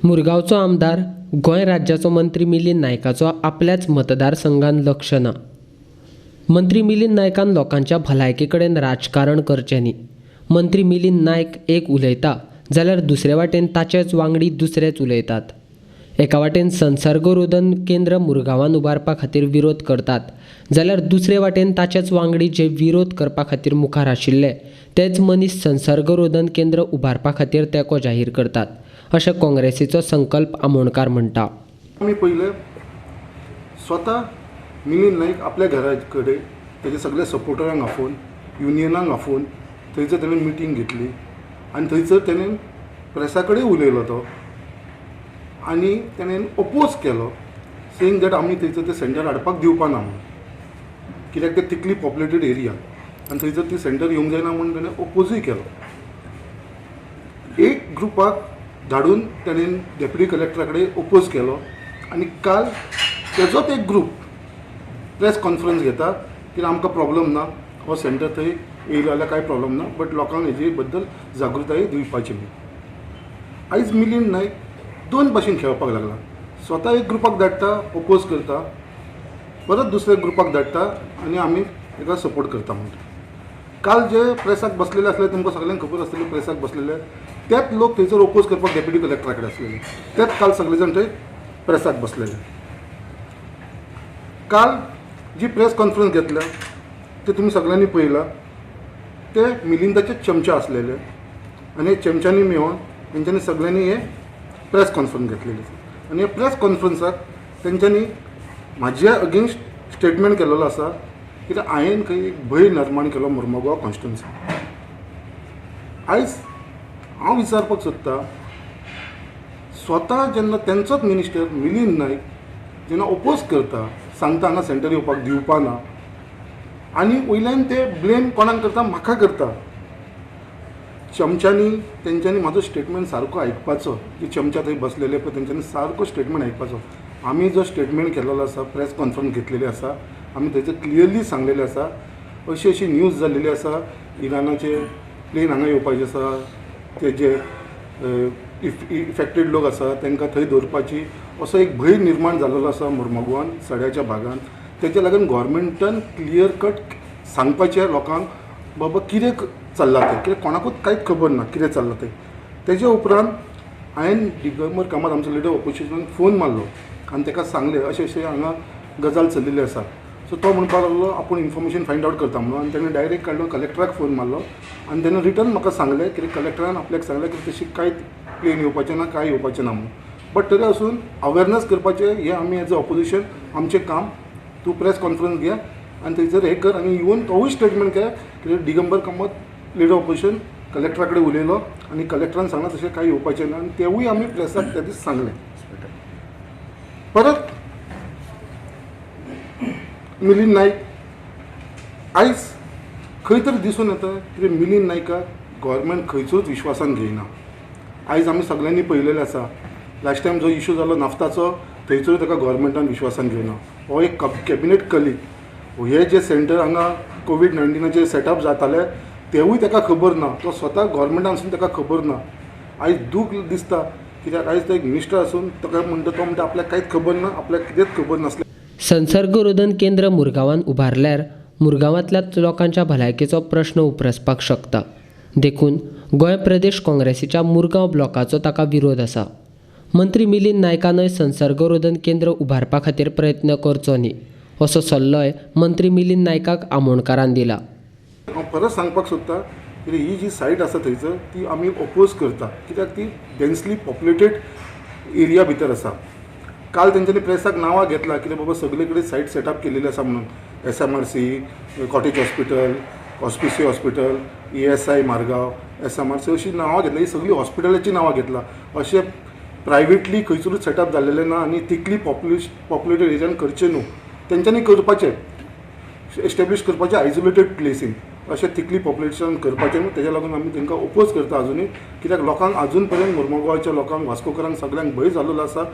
मुरगांवचो आमदार, गोंय राज्याचो मंत्री मिलिंद नायकाचो आपल्याच मतदारसंघान लक्ष ना. मंत्री मिलिंद नायकान लोकांच्या भलायके कडेन राजकारण करचें न्ही. मंत्री मिलिंद नायक एक उलयता जाल्यार दुसरे वाटेन ताचेच वांगडी दुसरेच उलयतात. एका वाटेन संसर्गरोधन केंद्र मुरगांवान उबारपा खातीर विरोध करतात जाल्यार दुसरे वाटेन ताचेच वांगडी जे विरोध करपा खातीर मुखार आशिल्ले तेच मनीस संसर्गरोधन केंद्र उबारपा खातीर तेंको जाहीर करतात अशें काँग्रेसीचो संकल्प आमोणकार म्हणटा. आमी पयले स्वता मिलिंद नायक आपल्या घरा कडेन तेजे सगळे सपोर्टरांक आफोवन, युनियनांक आफोवन थंयसर तेणें मिटींग घेतली आनी थंयसर तेणें प्रेसा कडेन उलयलो तो आनी तेणें ओपोज केलो, सेईंग that आमी थंयसर तें सेंटर हाडपाक दिवपा ना म्हणून, कित्याक ते थिकली पॉप्युलेटेड एरिया आनी थंयसर ती सेंटर येवंक जायना म्हणून तेणें ओपोजूय केलो. एक ग्रुपाक धाडून तेणें डेप्युटी कलेक्टरा कडेन ओपोज केलो आनी काल तेजोच एक ग्रूप प्रेस कॉन्फरन्स घेता की आमकां प्रॉब्लम ना, हो सेंटर थंय येयलो जाल्यार कांय प्रॉब्लम ना, बट लोकांक हेजे बद्दल जागृताय दिवपाची न्ही. आयज मिलिंद नायक दोन भाशेन खेळपाक लागला. स्वता एक ग्रुपाक धाडटा, ओपोज करता, परत दुसऱ्या ग्रुपाक धाडटा आनी आमी ताका सपोर्ट करता म्हणटा. काल जे प्रेसाक बसलेले आसले तुमकां सगल्यांक खबर आसतलें, प्रेसाक बसलेले तेच लोक थंयसर ओपोज करपाक डेप्युटी कलेक्टरा कडेन आसलेले, तेच काल सगळे जाण थंय प्रेसाक बसलेले. काल जी प्रेस कॉन्फरन्स घेतल्या ते तुमी सगळ्यांनी पळयलां, ते मिलिंदाचे चमचे आसलेले आनी हे चमच्यांनी मेळोन तेंच्यांनी सगळ्यांनी हे प्रेस कॉन्फरन्स घेतलेली आसा आनी ह्या प्रेस कॉन्फरन्साक तेंच्यांनी म्हाज्या अगेन्स्ट स्टेटमेंट केलेलो आसा, कित्याक हांवें खंय एक भंय निर्माण केलो मुर्मुगांव कॉन्स्टिट्युन्सी. आयज हांव विचारपाक सोदता, स्वता जेन्ना तेंचोच मिनिस्टर मिलिंद नायक जेन्ना ओपोज करता, सांगता हांगा सेंटर येवपाक दिवपा ना, आनी वयल्यान ते ब्लेम कोणाक करता, म्हाका करता. चमच्यांनी तेंच्यांनी म्हाजो स्टेटमेंट सारको आयकपाचो, की चमचा थंय बसलेले पळय तेंच्यांनी सारको स्टेटमेंट आयकपाचो. आमी जो स्टेटमेंट केलेलो आसा, प्रेस कॉन्फरन्स घेतलेली आसा, आमी थंयसर क्लियरली सांगलेलें आसा, अशी अशी न्यूज जाल्लेली आसा, इराणाचे प्लेन हांगा येवपाचे आसा, ते जे इफेक्टेड लोक आसा तांकां थंय दवरपाची, असो एक भंय निर्माण जाल्लो आसा मुर्मुगांवान सड्याच्या भागान. तेच्या लागून गोवोरमेंटान क्लियर कट सांगपाचें लोकांक बाबा कितें चल्लां तें, कित्याक कोणाकूच कांयच खबर ना कितें चल्लां तें. तेजे उपरांत हांवें दिगंबर कामत आमचो लिडर ऑपोजिशनाक फोन मारलो आनी ताका सांगलें अशें अशें हांगा गजाल चलिल्ली आसा. सो तो म्हणपाक लागलो आपूण इन्फॉर्मेशन फायंड आवट करता म्हणून, आनी तेणें डायरेक्ट काडलो कलेक्टराक फोन मारलो आनी तेणें रिटर्न म्हाका सांगलें कित्याक कलेक्टरान आपल्याक सांगलें की तशी कांय प्लेन येवपाचें ना, कांय येवपाचें ना म्हणून. बट तरी आसून अवेरनस करपाचें हें आमी एज अ ऑपोजिशन आमचें काम. तूं प्रेस कॉन्फरन्स घे आनी थंयसर हें कर, आनी इवन तोवूय स्टेटमेंट घे की दिगंबर कामत लिडर ऑपोजिशन कलेक्टरा कडेन उलयलो आनी कलेक्टरान सांगलां तशें कांय येवपाचें ना, आनी तेवूय आमी प्रेसाक त्या दीस सांगलें. परत मिलिंद नायक आयज खंय तरी दिसून येता कितें मिलिंद नायकाक गोवोरमेंट खंयचोच विश्वासान घेयना. आयज आमी सगळ्यांनी पळयलेलें आसा, लास्ट टायम जो इशू जालो नाफ्ताचो थंयसरूय ताका गोवोरमेंटान विश्वासान घेवना. हो एक कॅबिनेट कलीग, हे जे सेंटर हांगा कोवीड 19आचेर सेटअप जाताले तेवूय ताका खबर ना, तो स्वता गोवोरमेंटान आसून ताका खबर ना. आयज दूख दिसता कित्याक आयज तो एक मिनिस्टर आसून ताका म्हणटा, तो म्हणटा आपल्याक कांयच खबर ना, आपल्याक कितेंच खबर नासलें. संसर्गरोधन केंद्र मुरगांवान उबारल्यार मुरगांवांतल्या लोकांच्या भलायकेचो प्रश्न उप्रासपाक शकता, देखून गोंय प्रदेश काँग्रेसीच्या मुरगांव ब्लॉकाचो ताका विरोध आसा. मंत्री मिलिंद नायकानय संसर्गरोधन केंद्र उबारपा खातीर प्रयत्न करचो न्ही असो सल्लोय मंत्री मिलिंद नायकाक आमोणकारान दिला. हांव परत सांगपाक सोदता कित्याक ही जी सायट आसा थंयसर ती आमी ओपोज करता, कित्याक ती डेन्सली पॉप्युलेटेड एरिया भितर आसा. काल तेंच्यांनी प्रेसाक नांवां घेतला कितें बाबा सगळे कडेन सायट सेटअप केलेली आसा म्हणून, SMRC, cottage hospital, Hospicio hospital, ESI Margao, SMRC अशीं नांवां घेतली, ही सगळीं हॉस्पिटलाचीं नांवां घेतलां. अशें प्रायवेटली खंयसरूच सेटअप जाल्लेलें ना आनी तितली पॉप्युलेटेड एरियान करचें न्हू, तेंच्यांनी करपाचें एस्टेब्लीश करपाचें आयसोलेटेड प्लेसीन, अशें थिकली पॉप्युलेशन करपाचें न्हू. तेज्या लागून आमी तांकां ओपोज करता आजुनूय, कित्याक लोकांक आजून पर्यंत मुर्मुगांवच्या लोकांक, वास्कोकारांक सगळ्यांक भंय जाल्लो आसा.